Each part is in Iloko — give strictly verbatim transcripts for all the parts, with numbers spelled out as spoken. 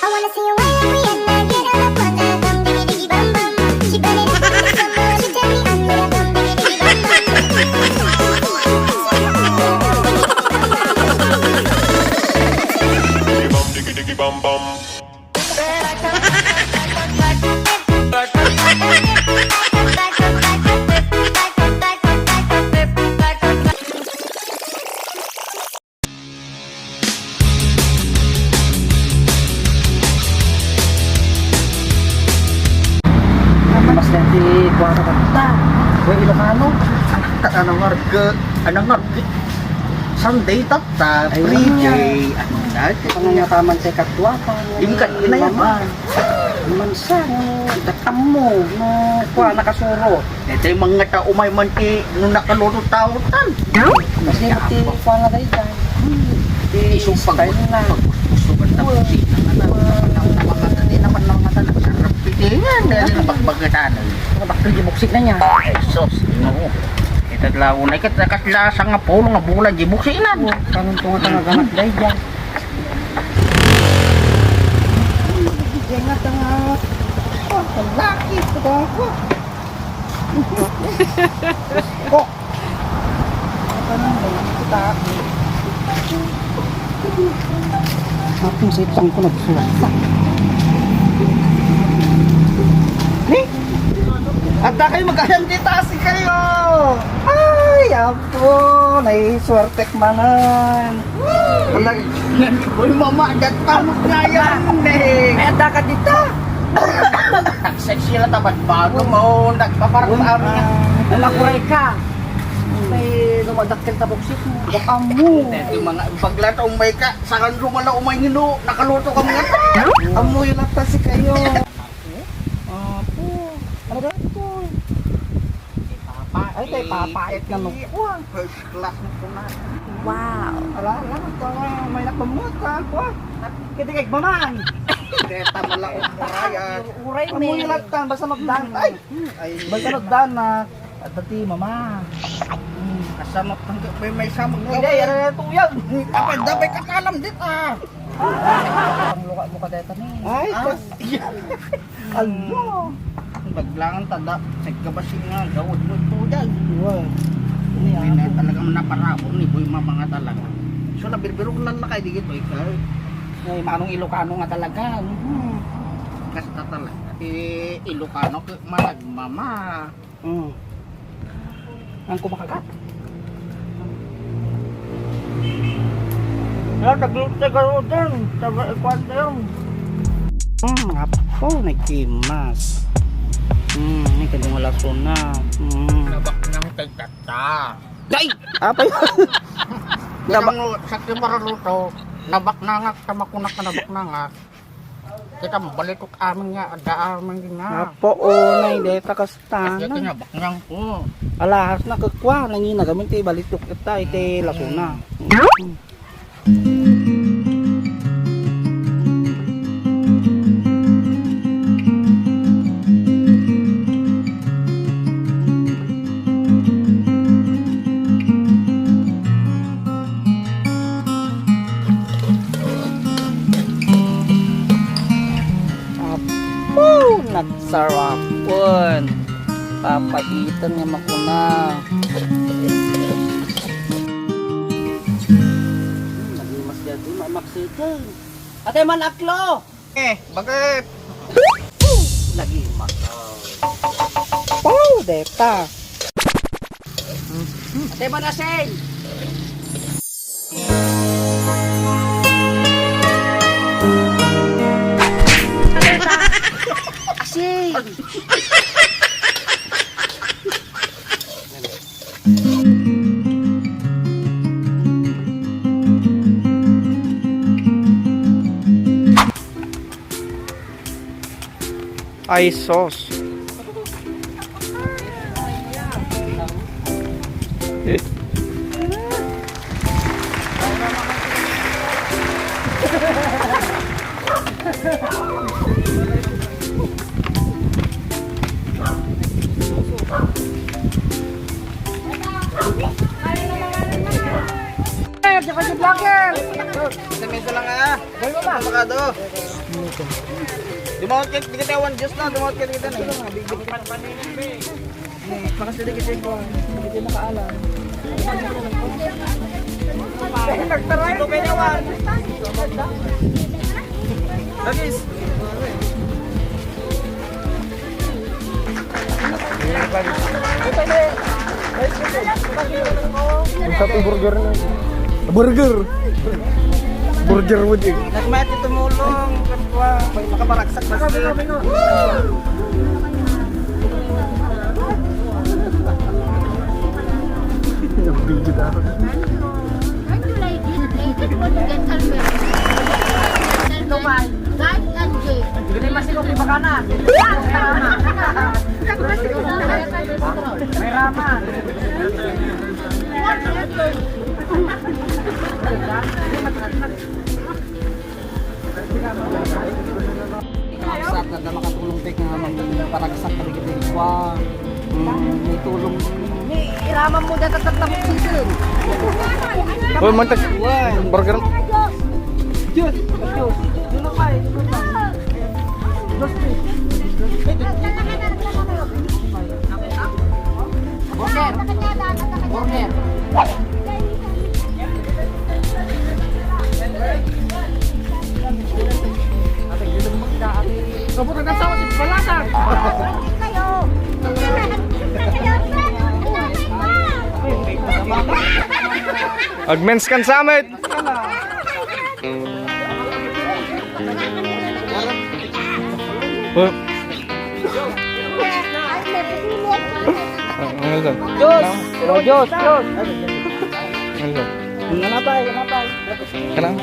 I wanna see you wave your hand, get on the front and come diggy diggy bam bam. She burn it up in the summer, she tell me I'm gonna come diggy diggy bam bam. Diggy bam, diggy, diggy, bam, bam. Mas dati kuwara kanta. Uy, Ilocano. Ano nga rag-, ano nga rag-, Sunday tatta, Ayun. Friday, ano na, Ano nga taman sa ikadwa pa? Yung kat-, ina yan. Mama. Mansa, no, datam mo, no, kuha, nakasuro. Ito yung mga tao may man ti, no, nakaluto tao tan. Kasi ti, kuha na tayo dyan. Ti, isang pag-, style na. Pagpustukan na Uy. Kusina nga na. Uy. Ang mga tadi naman ng mata, sarap pitingan. Dahil ang pagbagatan. Ang bakit yung buksik na niya? Ay, sus, no. Ito lang, unay ka, takas lasa nga pulo nga bulan, di buksinan. Oh, kanong tunga tanga gamat, dahil dyan. Diyan nga tanga. Oh, laki, ito ko. Oh. Ano ba? Kita. Ating sa ipang ko nagsuwasa. Ni? At na kayo magkayang kita, si kayo. Ay, apo, naiswerte manan. Alag-, Uy, mama, agad pamot nga yan, eh. Ay, anda ka dito. Nag-sexy lang, tapat bago mo, nagpaparang Uy, kami. Namakuray ka. May lumadakkel ta buksit mo. Baka mo. Dahil yung mga bagla ta, umay ka, sakan lumala, umay ngino, nakaluto ka mga ta. Amoy lang ta si kayo. Apo. Ano daw ito? Ay, kay Papa, it na nung kuwan. First class mo po na. Wow. Ala, ala, ito nga, may nakamot ka, kuwan. Kita kay Maman. Kita malaot ka, yan. Uray, Amoy me. Latan, basta magdan. Ay! Ay. Basta magdan na. At dati, Mama. Hmm, kasama pang may, may samang Hindi, yan na tuyag. Kapag dabay ka kalam dit, ah. Ang luka mo ka deta ni. Ay, Ah. Kas-, Alo. Baglangan tada, sa gabasi nga, gawad mo ito dyan. Wow. Hindi na talagang naparabor ni Boy Mama nga talaga. So, nabirbiro ko lang na kayo dito, ikaw. Ay, manong Ilocano nga talaga. Mhm. Kasta talaga. Eh, Ilocano, k-, managmama. Mm. Ang kumakagat. Yan, nagluto ka rin. Taga ikuan na yun. Hmm, apo, nagkimas. Hmm, ini kadung alas una. Hmm. Nabak nang tagkata. Ay! Apa yun? Nabak- Nabak- Sa kimaraluto, nabak nangak, tamakunak na nabak nangak. Kita mo, balitok amin nga, ada amin nga. Apo, unay, deta kasta, Kasi no? Tinabak niyang ko. Alahas na, kukwa, nangina, gamin ti balitok kita, iti lasuna. Apo, nagsarapon. Papaitan nga makuna. Hmm, naging mas dati, mamaksutan. Ate man aklo! Eh, bakit? Lagi makaw. Wow, deta. Ate, manasing! Asing! Ay, sos. Eh, di ka si vlogger. Sa mesa lang, ah. Abay mo ba? Abakado. Dumawat ka, di kita one juice na, dumawat ka, di kita na. Makasili kita yung kuwan. Hindi makaalam. Nagtaray. Ito kaya one. Lagis. Ang sabi burger na. Burger! Burger mo din. Nagmati tumulong, kapwa, may makaparagsak na sila. Video na. Aren't you like this? Like, what you get somewhere? Dubai. Guys, N J. Hindi masino kay Bakanan. May raman. Sa kada makatulong tek nga magparagsak ka dagiti kua, mm, may tulong. Ni, iraman mo data tatlong season. Uy, mantas. Burger. Diyos, Diyos. Diyos pa eh. Diyos pa eh. Burger. Burger. Ate, gilid mo ka, ate. Kabutan na sa akin, balasa. Agmens kan samit. Oh. Ah, ano to? Diyos! Oh, Diyos! Diyos! Ano to? Nanapay, nanapay. Kanang?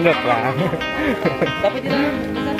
Joke lang. Dapat yun.